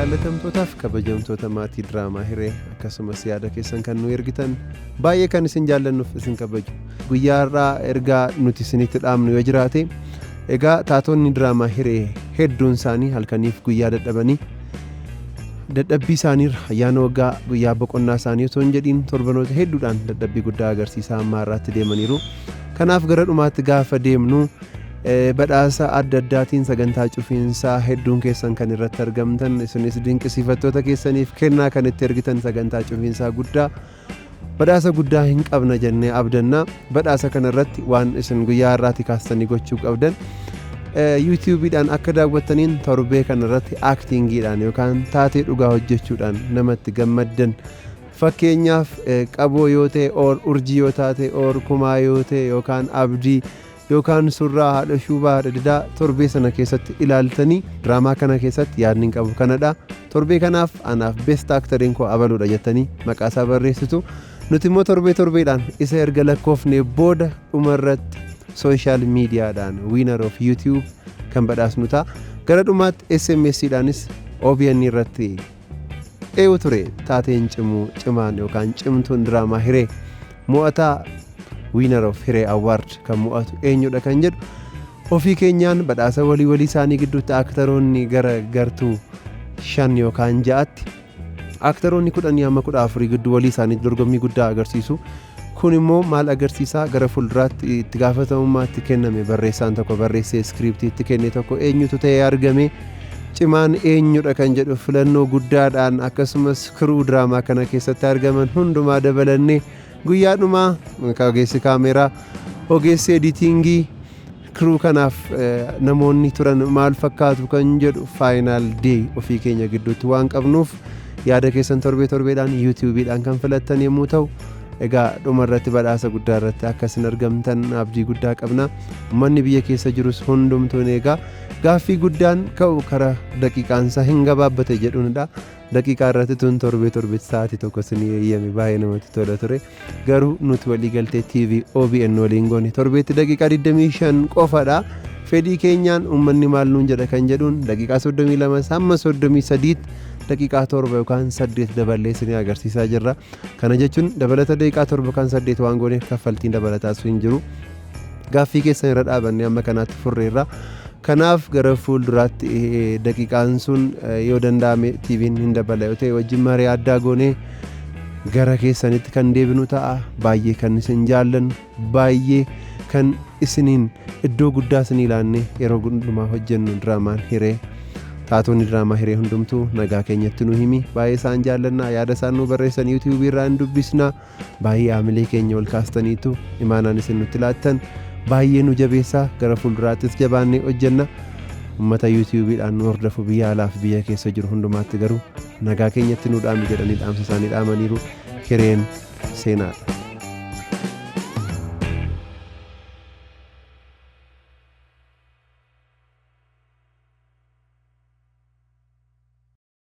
Jaallatamtootaaf kabajamtoota maatii diraamaa Hiree, akkasumas yaada keessan kan nu ergitan, baay'ee kan isin jaallannuuf isin kabaju. Guyyaa har'aa ergaa nuti isinitti dhaamnu yoo jiraate, egaa taatonni diraamaa Hiree hedduun isaanii halkaniif guyyaa dadhabanii, dadhabbii isaaniirra ayyaana waggaa, guyyaa boqonnaa isaanii osoo hin jedhiin, torbanoota hedduudhaan dadhabbii guddaa agarsiisaa amma har'aatti deemaniiru. Kanaaf gara dhumaatti gaafa deemnu badhaasa adda addaatiin sagantaa cufiinsaa hedduun keessan kan irratti argamtan, isinis dinqisiifattoota keessaniif kennaa kan itti ergitan, sagantaa cufiinsaa guddaa, badhaasa guddaa hin qabna jennee abdannaa. Badhaasa kana irratti waan isin guyyaa har'aati kaastanii gochuu qabdan, YouTubeiidhaan akka daawwattaniin torbee kana irratti actingiidhaan yookaan taatee dhugaa hojjechuudhaan namatti gammaddan, fakkeenyaaf Qaboo yoo ta'e, or Urjii yoo taate, or Kumaa yoo ta'e, yookaan Abdii yookaan Surraa, Haadha Shuubaa, Haadha Didaa, torbee sana keessatti ilaaltanii diraamaa kana keessatti yaadni hin qabu kanadha, torbee kanaaf anaaf best actoriin koo abaluudha jettanii maqaa isaa barreessitu. Nuti immoo torbee torbeedhaan isa erga lakkoofne booda dhumarratti social mediadhaan winner of YouTube kan badhaasnu ta'a. Gara dhumaatti SMSdhaanis OBN irratti eewu ture taateen cimuu cimaan yookaan cimtuun diraamaa Hiree, mo'ataa winner of Hiree Award kan mo'atu eenyudha kan jedhu ofii keenyaan badhaasa walii walii isaanii gidduutti actoroonni gara gartuu shan yookaan ja'atti actoroonni 10 hamma 14 gidduu walii isaanii dorgommii guddaa agarsiisu. Kun immoo maal agarsiisaa? Gara fuulduraatti itti gaafatamummaa itti kenname, barreessaan tokko barreessee scriptii itti kenne tokko, eenyutu ta'ee argame, cimaan eenyudha kan jedhu filannoo guddaadhaan, akkasumas crew diraamaa kana keessatti argaman hundumaa dabalannee, guyyaa dhumaa ogeessi kaameeraa, ogeessi editingii, crew kanaaf namoonni turan maal fakkaatu kan jedhu final day ofii keenya gidduutti waan qabnuuf, yaada keessan torbee torbeedhaan YouTubeiidhaan kan filattan yommuu ta'u, egaa dhuma irratti badhaasa guddaa irratti akka isin argamtan abdii guddaa qabna. Uummanni biyya keessa jirus hundumtuun egaa gaaffii guddaan ka'u kara daqiiqaansaa hin gabaabbate jedhuunidha. Daqiiqaa irratti tun torbee torbetti sa'aatii tokko isinii eeyyame baay'ee namatti tola ture. Garuu nuti waliigaltee TV OBN waliin goone torbeetti daqiiqaa 25 qofadha. Fedhii keenyaan uummanni maal nuun jedha kan jedhuun daqiiqaa 32 hamma 33 daqiiqaa 7 yookaan 8 daballee isinii agarsiisaa jirra. Kana jechuun dabalata daqiiqaa 7 kan 8 waan gooneef kaffaltiin dabalataas hin jiru. Gaaffii keessan irra dhaabannee amma kanaatti furreerra. Kanaaf gara fuulduraatti daqiiqaan sun yoo danda'ame TV'n hin dabala yoo ta'e wajjin marii addaa goonee gara keessanitti kan deebinu ta'a. Baay'ee kan isin jaallannu, baay'ee kan isiniin iddoo guddaa isin ilaanne yeroo hundumaa hojjennu diraamaan Hiree, taatonni diraamaa Hiree hundumtuu nagaa keenyatti nu himi. Baay'ee isaan jaallannaa, yaada isaan nu barreessan YouTubeii irraa hin dubbisna. Baay'ee haamilee keenya ol kaastaniitu imaanaan isin nutti laattan baay'ee nu jabeessaa, gara fuulduraattis jabaannee hojjenna. Uummata YouTubeiidhaan nu hordofu biyya alaa fi biyya keessa jiru hundumaatti garuu nagaa keenyatti nu dhaami jedhanii dhaamsa isaanii dhaamaniiru. Hireen seenaadha.